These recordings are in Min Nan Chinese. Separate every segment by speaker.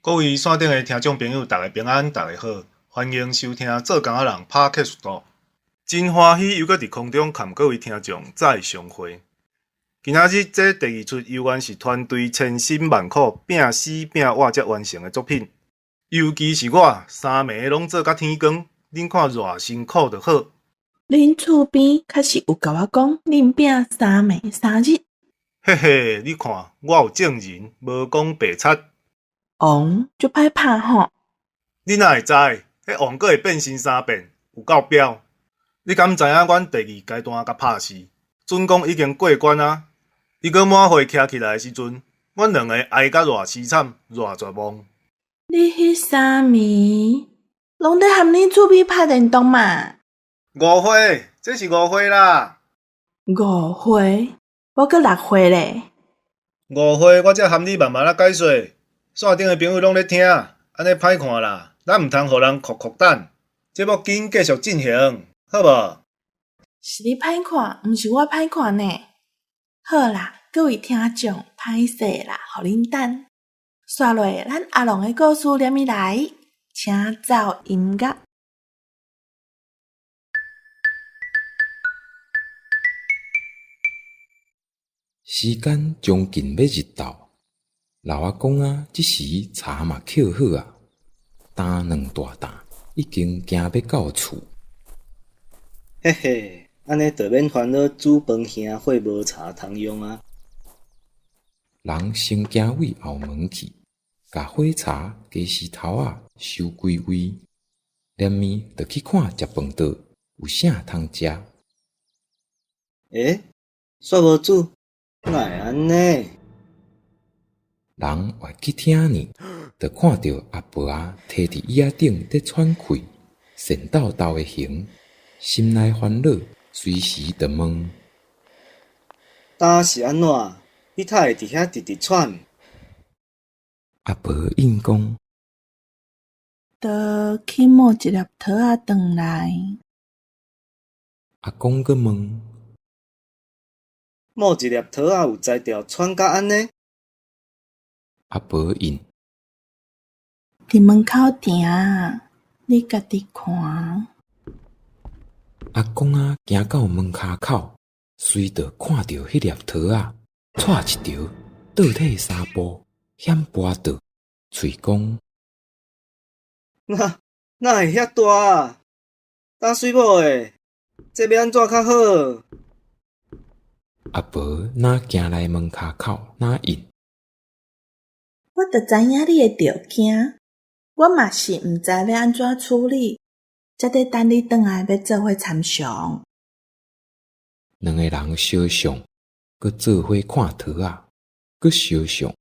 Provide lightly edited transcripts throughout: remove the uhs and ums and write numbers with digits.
Speaker 1: 各位線頂的聽眾朋友，大家平安，大家好，歡迎收聽做工仔人 Podcast。真歡喜又閣佇空中和各位聽眾再相會。今仔日這第二齣猶原是團隊千辛萬苦拼死拼活才完成的作品。尤其是我三暝攏做甲天光，恁看偌辛苦就好。
Speaker 2: 恁厝邊確實有共我講，恁拼三暝三日。
Speaker 1: 嘿嘿，你看我有證人，無講白賊。
Speaker 2: 王足歹拍吼。
Speaker 1: 你哪會知？彼王閣會變身三變，有夠彪。你敢知影阮第二階段共拍死，準講已經過關啊！伊閣滿血徛起來的時陣，阮兩個哀甲偌淒慘，偌絕望。
Speaker 2: 你彼三暝攏咧含恁厝邊拍電動嘛？
Speaker 1: 誤會，這是誤會啦。
Speaker 2: 誤會？我閣六歲咧。
Speaker 1: 誤會，我才含你慢慢仔解說。線頂的朋友攏咧聽，按呢歹看啦，咱毋通予人酷酷等。節目緊繼續進行，好無？
Speaker 2: 是你歹看，毋是我歹看呢。好啦，各位聽眾，歹勢啦，予恁等。紲落，咱阿龍的故事連起來，請奏音樂。
Speaker 3: 時間將近欲日晝，老阿公仔這時茶嘛抾好啊，擔兩大擔，已經行欲到厝。
Speaker 4: 嘿嘿，按呢就免煩惱煮飯瓦火無柴通用啊。
Speaker 3: 人先行位後門去，共火柴、雞絲頭仔收歸位，連面就去看食飯桌有啥通食。
Speaker 4: 欸，煞無煮，哪會按呢？
Speaker 3: 人越去聽呢，就看著阿婆仔提佇椅仔頂咧喘氣，顫抖抖的形，心內煩惱，隨時就問：
Speaker 4: 今是按怎？你呾會佇遐直直喘？
Speaker 3: 阿婆應講：
Speaker 2: 就去摸一粒桃仔轉來。
Speaker 3: 阿公閣問：
Speaker 4: 摸一粒桃仔有才調喘甲按呢？
Speaker 3: 阿婆應：
Speaker 2: 佇門口埕，你家己看。
Speaker 3: 阿公仔行到門跤口，隨就看著彼粒桃仔，掣一著，倒退三步，險跋倒，喙講：
Speaker 4: 哪哪會遐大啊？佗媠摸的？這欲按怎較好？
Speaker 3: 阿婆若行來門跤口，若應：
Speaker 2: 我就知影你會著驚，我嘛是毋知欲按怎處理，才佇等你轉來欲做伙參詳。
Speaker 3: 兩个人相向，閣做伙看桃仔，閣相向，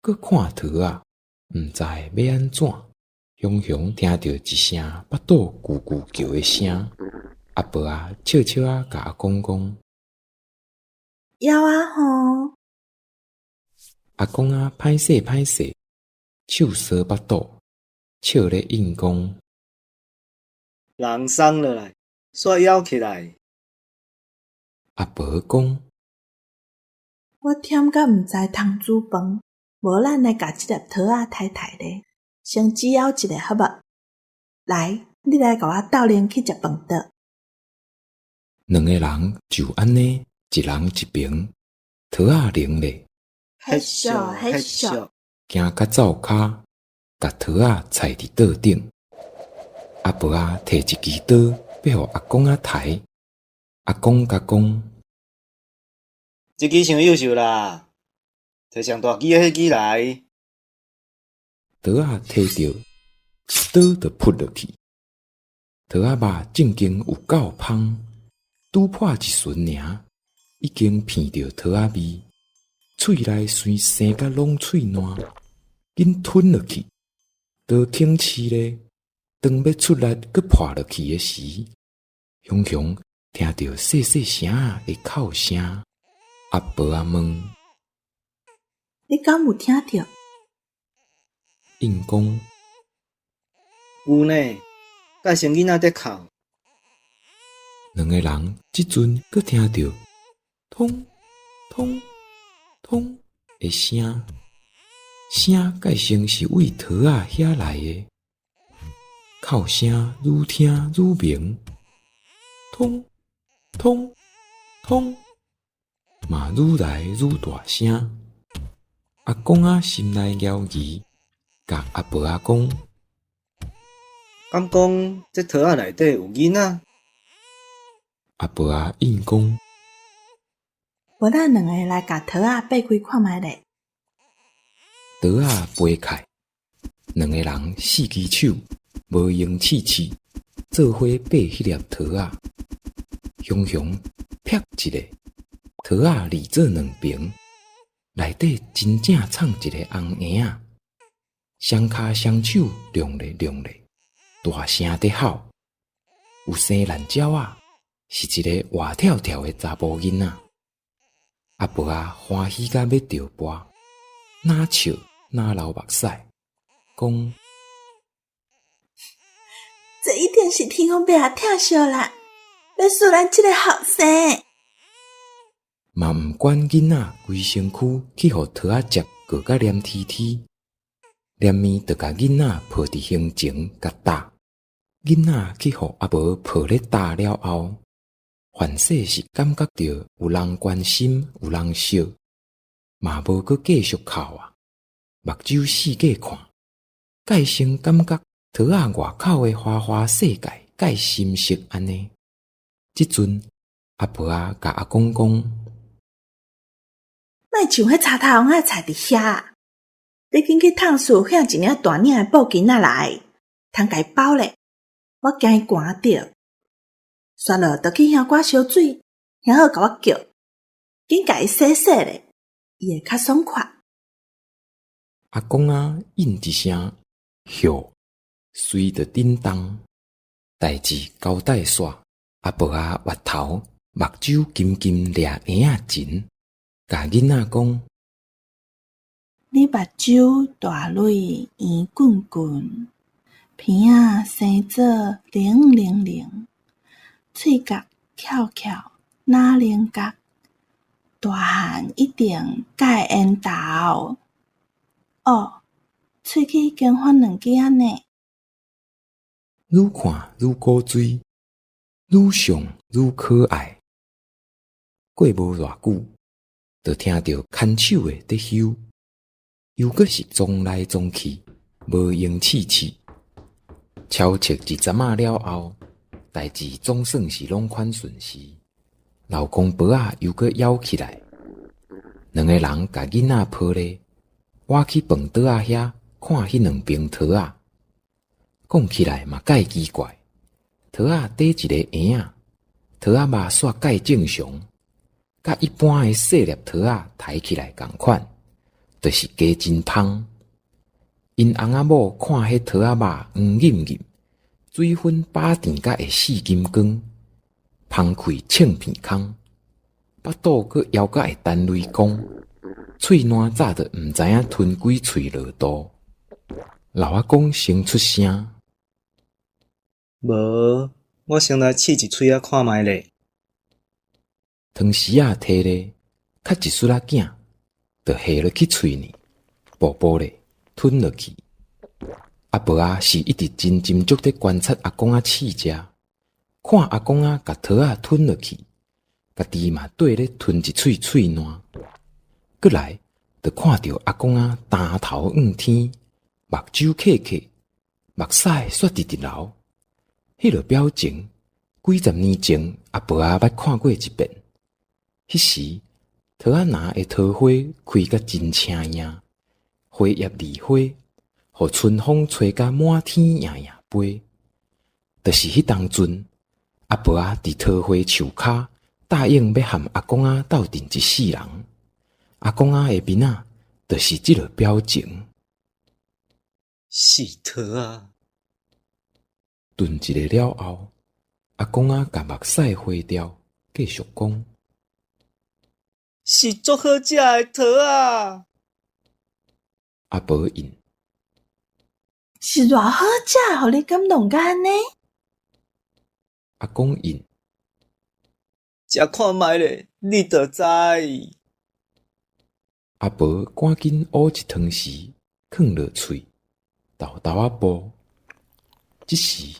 Speaker 3: 閣看桃仔，毋知欲按怎。雄雄聽著一聲腹肚咕咕叫的聲，阿婆仔笑笑仔共阿公講：
Speaker 2: 枵啊吼！
Speaker 3: 阿公仔歹勢歹勢，手挲腹肚，笑咧應講：
Speaker 4: 人送落來，煞枵起來。
Speaker 3: 阿婆講：
Speaker 2: 我忝甲毋知通煮飯，無咱來共這粒桃仔刣刣咧，先煮枵一下好無？來，你來共我鬥陣去食飯桌。
Speaker 3: 兩个人就按呢，一人一爿，桃仔零咧，
Speaker 2: 彼數彼數，
Speaker 3: 行較灶跤，共桃仔裁佇桌頂。阿婆仔提一支刀，欲予阿公仔刣。阿公共講：
Speaker 4: 這支傷幼秀啦，提上大支的彼支來。
Speaker 3: 刀仔提著，一刀就噗落去。桃仔肉正經有夠芳，拄破一巡爾，已經鼻著桃仔味，喙內酸生甲攏喙爛，緊吞落去。刀輕試咧，當欲出力閣破落去的時，雄雄聽著細細聲的哭聲。阿婆仔問：
Speaker 2: 你敢有聽著？
Speaker 3: 應講：
Speaker 4: 有呢，蓋成囡仔佇哭。
Speaker 3: 兩个人這陣閣聽著通通通的聲，聲蓋先是對桃仔遐來的，哭聲愈聽愈明，通通通，嘛愈來愈大聲。阿公仔心內猶疑，共阿婆仔講：
Speaker 4: 敢講這桃仔內底有囡仔？
Speaker 3: 阿婆仔應講：
Speaker 2: 無咱兩个來共桃仔擘開看覓咧。
Speaker 3: 桌仔掰開，兩個人四支手，無閒試試，做伙擘彼粒桃仔，雄雄啪一下，桃仔離做兩爿，內底真正藏一個紅嬰仔，雙跤雙手量咧量咧，大聲佇吼，有生爛鳥仔，是一个活跳跳的查埔囡仔。阿婆仔歡喜甲欲著跋，若笑若流目屎，講：
Speaker 2: 這一定是天公伯仔疼惜咱，欲賜咱這个後生。
Speaker 3: 嘛毋管囡仔規身軀去予桃仔汁過甲黏黐黐，連麵就共囡仔抱佇胸前共搭。囡仔去予阿婆抱咧搭了後，凡勢是感覺著有人關心，有人惜，嘛無閣繼續哭啊，目睭四界看，蓋先感覺桃仔外口的花花世界蓋心熟按呢。這陣阿婆仔共阿公講：
Speaker 2: 莫像彼柴頭翁仔菜佇遐，你緊去硩厝顯一領大領的布巾仔來，通共伊包咧，我驚伊寒著。煞落就去香罐燒水，香好共我叫，緊共伊洗洗咧，伊會較爽快。
Speaker 3: 阿公仔應一聲，著，隨著振動，代誌交代煞，阿婆仔越頭目睭緊緊掠嬰仔蟳，共囡仔講：
Speaker 2: 你目睭大蕊圓滾滾，鼻仔生做靈靈靈，喙角翹翹若菱角，大漢一定戒煙頭。哦，喙齒已經翻兩支仔呢。
Speaker 3: 愈看愈古錐，愈想愈可愛。過無偌久，就聽著牽手的佇唏，猶閣是撞來撞去，無閒試試。超測一陣仔了後，代誌總算是攏款順時。老公婆仔猶閣枵起來，兩个人共囡仔抱咧，倚去飯桌仔遐看彼兩爿桃仔。講起來嘛蓋奇怪，桃仔底一个嬰仔，桃仔肉煞蓋正常，佮一般的細粒桃仔刣起來仝款，就是加真芳。𪜶翁仔某看彼桃仔肉黃膩膩，水分飽甜甲會四金光，芳開銃鼻空，腹肚閣枵甲會彈雷公，喙瀾早就毋知影吞幾喙落肚。老阿公先出聲：
Speaker 4: 無，我先來試一喙仔看覓咧。
Speaker 3: 湯匙仔提咧，較一撮仔囝，就下落去喙呢，薄薄咧吞落去。阿婆仔是一直真斟酌佇觀察阿公仔試食，看阿公仔共桃仔吞落去，家己嘛綴咧吞一喙喙瀾。閣來，就看著阿公仔焦頭向天，目睭瞌瞌，目屎煞直直流。彼落表情，幾十年前阿婆仔捌看過一遍。彼時，桃仔林的桃花開甲真青艷，花葉離花，予春風吹甲滿天搖搖飛。就是彼當陣，阿婆仔佇桃花樹跤答應欲和阿公仔鬥陣一世人。阿公仔的面仔，就是這落表情。
Speaker 4: 是桃仔。
Speaker 3: 頓一下了後，阿公仔共目屎花掉，繼續講：
Speaker 4: 是足好食的桃仔。
Speaker 3: 阿婆應：
Speaker 2: 是偌好食，予你感動甲按呢？
Speaker 3: 阿公應：
Speaker 4: 食看覓咧，你就知。
Speaker 3: 阿婆趕緊挖一湯匙，囥落喙，沓沓仔哺。這時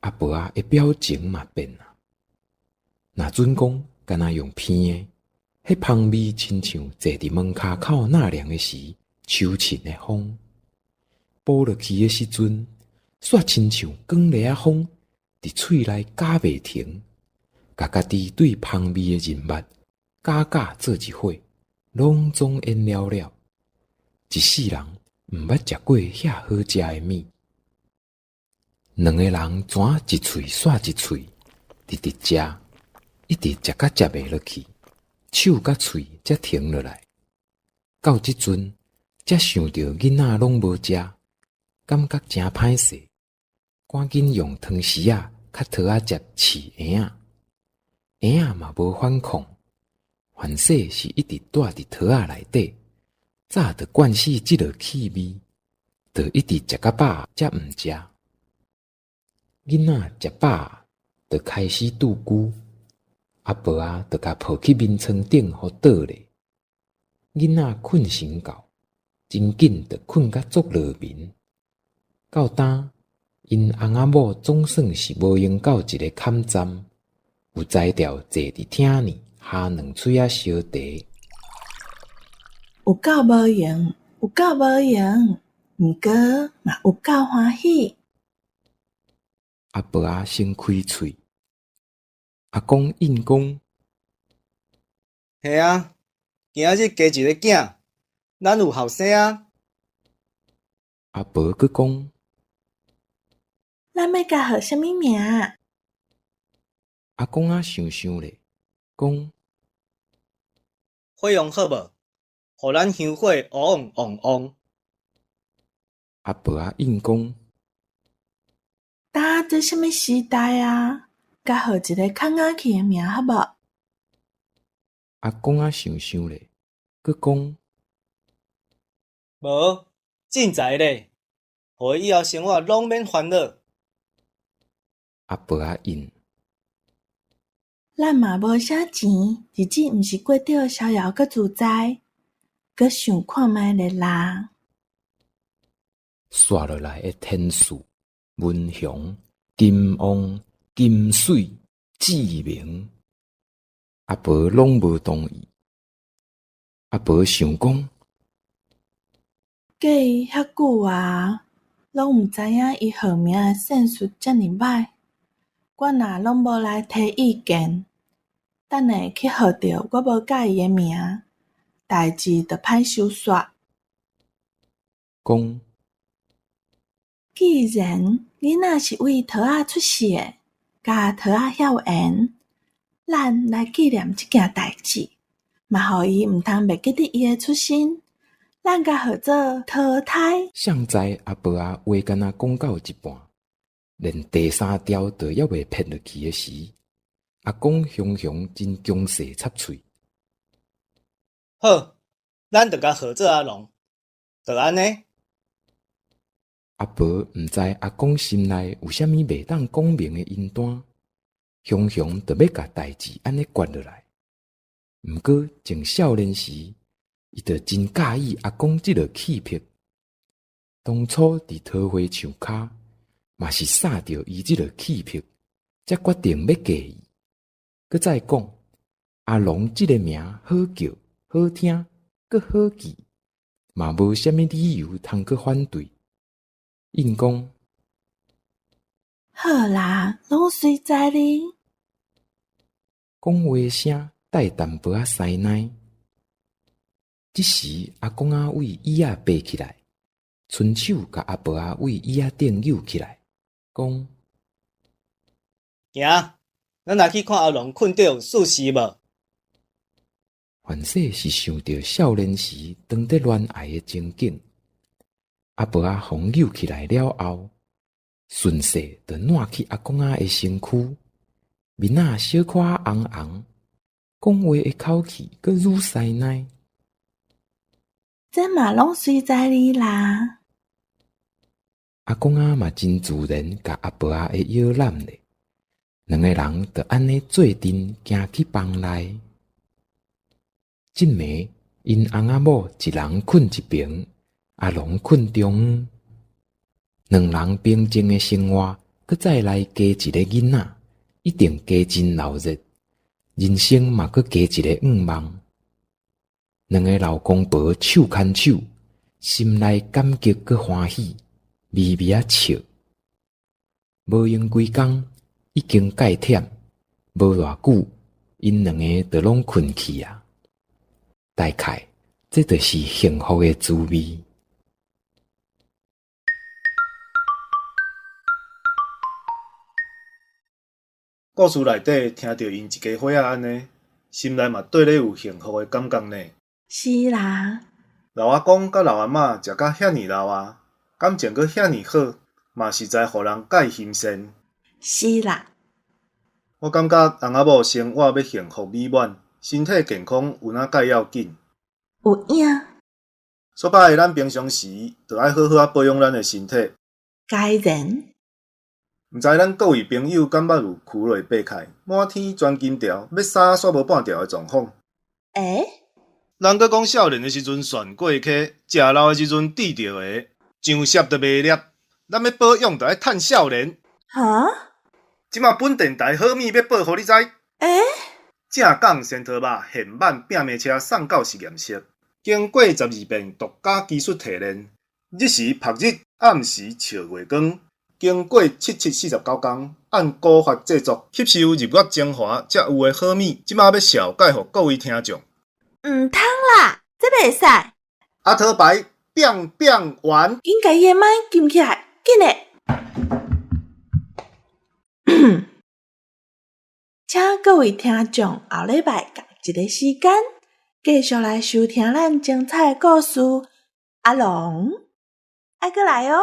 Speaker 3: 阿婆仔的表情嘛變啊，若準講干焦用鼻的，彼芳味親像坐佇門跤口納涼的時，秋凊的風。哺落去的時陣，煞親像捲螺仔風，佇喙內咬袂停，共家己對芳味的認捌，加加做一伙，攏總淹了了。一世人毋捌食過遐好食的物。兩个人怎一喙煞一喙，直直食，一直食甲食袂落去，手佮喙才停落來。到這陣，才想著囡仔攏無食，感覺誠歹勢，趕緊用湯匙仔較桃仔汁試嬰仔，嬰仔嘛無反抗，凡勢是一直蹛佇桃仔內底，早就慣死這落氣味，就一直食甲飽才毋食。囡仔食飽就開始拄龜，阿婆仔就共抱去眠床頂予倒咧。囡仔睏成覺，真緊就睏甲足落眠。到今，𪜶翁仔某總算是無閒到一个坎站，有才調坐佇廳呢，哈兩喙仔燒茶。
Speaker 2: 有夠無閒，有夠無閒，毋過嘛有夠歡喜。
Speaker 3: 阿婆仔先開喙，阿公應講：
Speaker 4: 嘿啊，今仔日加一个囝，咱有後生啊！
Speaker 3: 阿婆閣講：
Speaker 2: 咱欲共號啥物名？
Speaker 3: 阿公仔想想咧，講：
Speaker 4: 火旺好無？予咱香火旺旺旺。
Speaker 3: 阿婆仔應講：
Speaker 2: 今這啥物時代啊？共號一个較雅氣的名好無？
Speaker 3: 阿公仔想想咧，閣講：
Speaker 4: 無，進財咧，予伊以後生活攏免煩惱。
Speaker 3: 阿婆仔應：
Speaker 2: 咱嘛無啥錢，日子毋是過著逍遙閣自在，閣想看覓咧啦。
Speaker 3: 紲落來的天賜、文雄、金旺、金水、志明，阿婆攏無同意。阿婆想講：
Speaker 2: 過伊遐久啊，攏毋知影伊號名的順序遮爾歹。我若攏無來提意見，等下去號著我無佮意的名，代誌就歹收煞。
Speaker 3: 講：
Speaker 2: 既然囡仔是為桃仔出世的，佮桃仔遐有緣，咱來紀念這件代誌，嘛予伊毋通袂記得伊的出身。咱共號做桃胎。
Speaker 3: 誰知阿婆仔話干焦講到一半，連第三條都猶未撇落去的時，阿公雄雄真強勢插喙。
Speaker 4: 好，咱就共號做阿龍，就按呢。
Speaker 3: 阿婆毋知阿公心內有啥物袂當講明的隱單，雄雄就欲共代誌按呢決落來。毋過從少年時，伊就真佮意阿公這落氣魄。當初佇桃花樹跤，嘛是煞著伊這落氣魄，才決定欲嫁伊。閣再講，阿龍這个名好叫、好聽、閣好記，嘛無啥物理由通閣反對。應講：
Speaker 2: 好啦，攏隨在你。
Speaker 3: 講話聲帶淡薄仔師奶。這時阿公仔為椅仔爬起來，伸手共阿婆仔為椅仔頂扭起來，講：
Speaker 4: 行，咱來去看阿龍睏著有繣時無？
Speaker 3: 凡勢是想著少年時當佇戀愛的情景，阿婆仔予扭起來了後，順勢就搧去阿公仔的身軀，面仔小可紅紅，講話的口氣閣愈師奶。
Speaker 2: 這嘛攏隨在你啦。
Speaker 3: 阿公仔嘛真自然，共阿婆仔的腰攬咧，兩個人就按呢做陣行去房內。這暝𪜶翁仔某一人睏一爿，阿龍睏中，兩人平靜的生活，閣再來加一个囡仔，一定加真鬧熱。人生嘛閣加一个願望。兩个老公婆手牽手，心內感激閣歡喜，微微仔笑。無閒幾工，已經蓋忝，無偌久，𪜶兩个就攏睏去矣。大概，這就是幸福的滋味。
Speaker 1: 故事內底聽著𪜶一家伙仔按呢，心內嘛綴咧有幸福的感覺呢。
Speaker 2: 是啦。
Speaker 1: 老阿公佮老阿嬤食甲遐爾老啊，感情閣遐爾好，嘛實在予人蓋欣羨。
Speaker 2: 是啦。
Speaker 1: 我感覺翁仔某生活欲幸福美滿，身體健康有哪蓋要緊。
Speaker 2: 有影。
Speaker 1: 所以咱平常時就愛好好仔保養咱的身體。
Speaker 2: 當然。
Speaker 1: 毋知咱各位朋友敢捌有跍落白塊、滿天鑽金條、欲殺煞無半條的狀況？
Speaker 2: 欸？
Speaker 1: 人閣講少年的時陣旋過溪，食老的時陣滴著的，上涩就袂粒。咱欲保養，就愛趁少年。
Speaker 2: 哈？
Speaker 1: 這馬本電台好物欲報予你知。
Speaker 2: 欸？
Speaker 1: 正港仙桃肉現挽餅糜車送到實驗室，經過12遍獨家技術提煉，日時曝日，暗時照月光。經過7749工，按古法製作，吸收日月精華，才有的好物，這馬欲紹介予各位聽眾。
Speaker 2: 毋通啦，這袂使。
Speaker 1: 阿桃牌變變丸，
Speaker 2: 緊共伊的麥撳起來，緊嘞！請各位聽眾後禮拜仝一个時間，繼續來收聽咱精彩的故事。阿龍，愛閣來喔！